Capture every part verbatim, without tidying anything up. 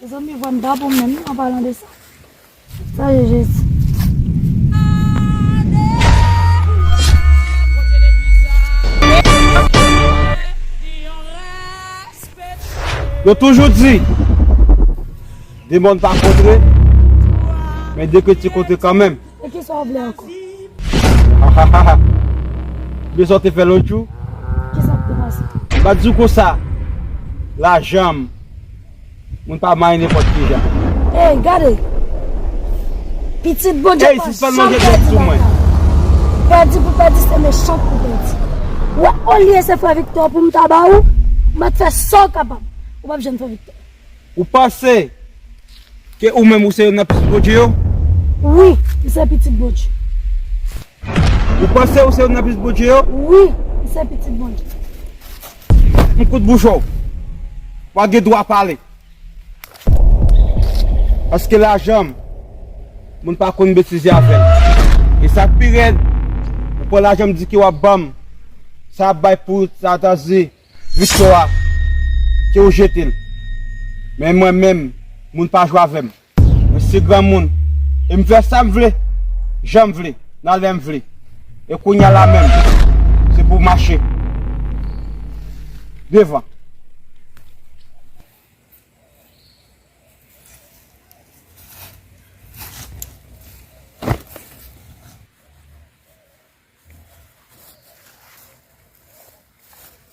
Mezanmi, vwa m pa bon menm, non, an palan de sa. Sa ye, Jezi. Yo toujou di, de mòn pa kontre, men de kretyen kontre kanmenm. E kisa w vle ankò? Oubyen sa w te fè lòt jou? Kisa k te pase? M ap di w konsa, lajan m, moun pa manyen nenpòt ki jan. Ey, gade! Pitit Bondye pa janm pèdi batay. Pèdi pou pèdi, se mechan pou pèdi. Ou wè, olye se frè Viktò pou m ta ba ou, m ap fè sa w kapab. Ou p ap janm fè Viktò. Ou panse ke ou menm ou se youn nan pitit Bondye yo? Wi, m se pitit Bondye. Ou panse ou se youn nan pitit Bondye yo? Wi, m se pitit Bondye. M koud bouch ou. W a gen dwa pale. Paske lajan m, moun pa konn betize avè l. E sa k pi rèd, ou pran lajan m di ke w ap ban m, sa ap bay pou sa ta di, Viktò a, ke ou jete l. Men mwen menm, moun pa jwe avè m. Mwen se granmoun. E m fè sa m vle, jan m vle, nan lè m vle. E kounye a la menm, se pou w mache devan.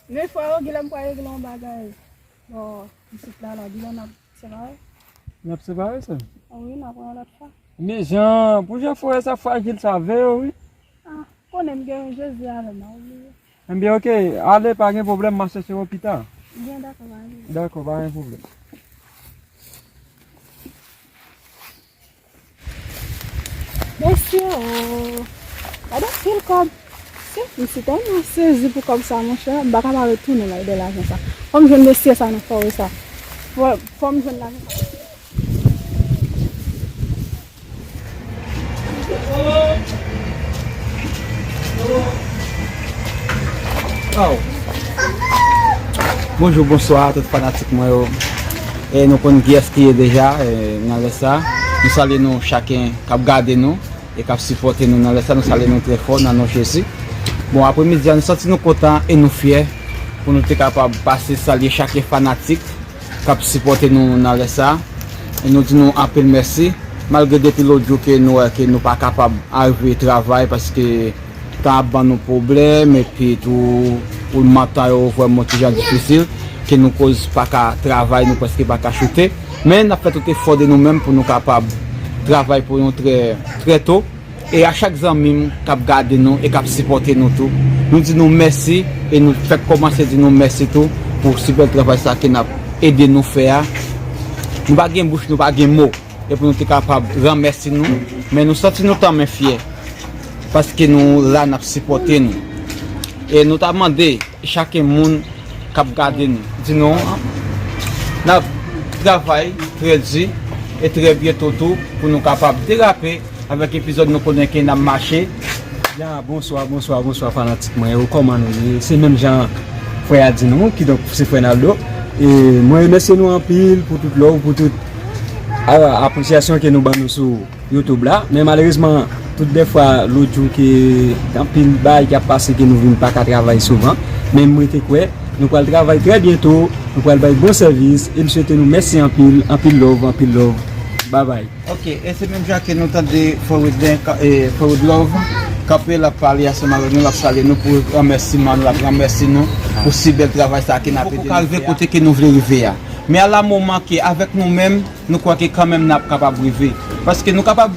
Men frè yo, genlè m pral regle yon bagay. Bon, isit la, la, genlè n ap separe. N ap separe, sè? Wi, n ap wè yon lòt fwa. Men jan, pou jan frè sa frajil sa vle yo, wi. Ah, konnen m gen yon Jezi avè m, a obliye. Enben, oke, ale, pa gen pwoblèm, m a chèche w pita. Byen, dakò, pa gen pwoblèm. Dakò, pa gen pwoblèm. Mesye o! Gade anpil kòb. Se, m si tèlman sezi pou kòb sa, monchè, m pa ka pa retounen la, de lajan sa. Fò m jwenn mesye sa nan fòre sa. Fò, fò m jwenn lajan sa. Oh. Bonjou, bonswa tout fanatik mwen yo. E nou konn kiyès ki ye deja, e, nan lè sa. Nou salye nou chaken k ap gade nou e k ap sipòte nou nan lè sa. Nou salye nou trè fò nan non Jezi. Bon, apremidi a, nou santi nou kontan e nou fyè pou nou te kapab pase salye chaken fanatik k ap sipòte nou nan lè sa. E nou di nou anpil mèsi. Malgre depi lòt jou ke nou wè ke nou pa kapab arive travay paske tan ap ban nou pwoblèm, epi tou woulman tan yo vrèman ti jan difisil, ke nou koz pa ka travay, nou prèske pa ka choute. Men n ap fè tout efò de nou menm pou nou kapab travay pou nou trè, trè to. E a chak zanmi m k ap gade nou e k ap sipòte nou tou, nou di nou mèsi e nou fèk kòmanse di nou mèsi tou pou si bèl travay sa ke n ap ede nou fè a. Nou pa gen bouch, nou pa gen mo. E pou nou te kapab ranmèsi nou, men nou santi nou tanmen fyè, paske nou la, n ap sipòte nou. E nou ta mande chaken moun k ap gade nou, di nou, n ap travay trè di e trè byento tou pou nou kapab derape avèk epizòd nou konnen ke n ap mache. Ya, bonswa, bonswa, bonswa fanatik mwen yo, kòman nou ye? Se menm jan frè a di nou, kidonk se frè Naldo. E mwen remèsye nou anpil pou tout love, pou tout, a, apresyasyon ke nou ban nou sou YouTube la. Men malerezman, tout dèfwa, lòt jou ke anpil bagay k ap pase ke nou vin pa ka travay souvan. Men m rete kwè, nou pral travay trè byento, nou pral bay bon sèvis, e m swete nou mèsi anpil, anpil love, anpil love. Babay. Ok, e se menm jan ke nou tande Forward Love kanpe, l ap pale ansanm avèk nou, l ap salye nou pou ranmèsiman nou, l ap ranmèsi nou pou si bèl travay sa ke n ap ede nou fè a. Poko ka rive kote ke nou vle rive a. Men a la moman ke avèk nou menm, nou kwè ke kanmenm n ap kapab rive. Paske nou kapab,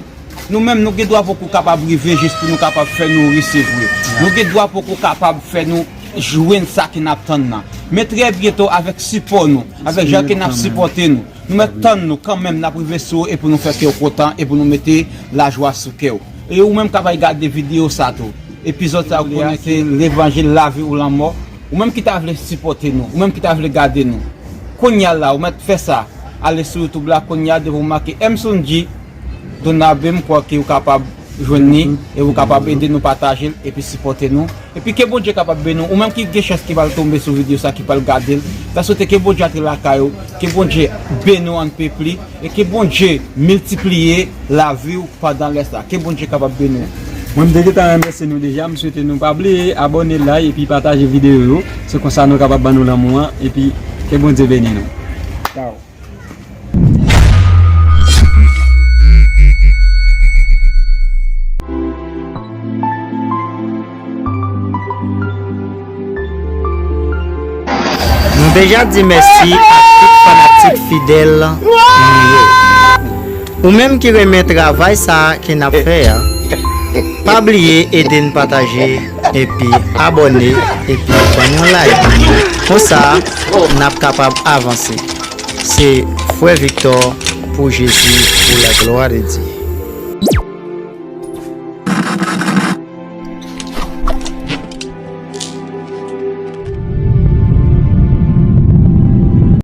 nou menm, nou gen dwa poko kapab rive jis pou nou kapab fè nou ri, se vre. Nou gen dwa poko kapab fè nou jwenn sa ke n ap tann nan. Men trè byento, avèk sipò nou, avèk jan ke n ap sipòte nou, nou mèt tann nou kanmenm, n ap rive sou ou e pou nou fè kè w kontan e pou nou mete lajwa sou kè w. E ou menm k ap al gade videyo sa tou, epizòd sa ou konnen se levanjil, lavi ou lanmò. Ou menm ki ta vle sipòte nou, ou menm ki ta vle gade nou, kounye a la, ou mèt fè sa. Ale sou YouTube la kounye a, depi ou make M Sunji Donabe, m kwè ke ou kapab jwenn li, e ou kapab ede nou pataje l epi sipòte nou. Epi ke Bondye kapab beni w, ou menm ki gen chans ki pral tonbe sou videyo sa, ki pral gade l. Sa swete ke Bondye antre lakay ou, ke Bondye beni w anpil plis, e ke Bondye miltipliye lavi w pandan lè sa. Ke Bondye kapab beni w. Mwen, m te gentan remèsye nou deja. M swete nou pa bliye abòne, like epi pataje videyo yo. Se konsa nou kapab ban nou lanmou an. Epi ke Bondye beni nou. Tchao. Nou deja di mèsi ak tout fanatik fidèl nou yo. Ou menm ki renmen travay sa a ke n ap fè a, pa bliye ede n pataje epi abòne epi ban n yon like. Konsa, n ap kapab avanse. Se Frè Victor pou Jezi, pou la glwa de Dye.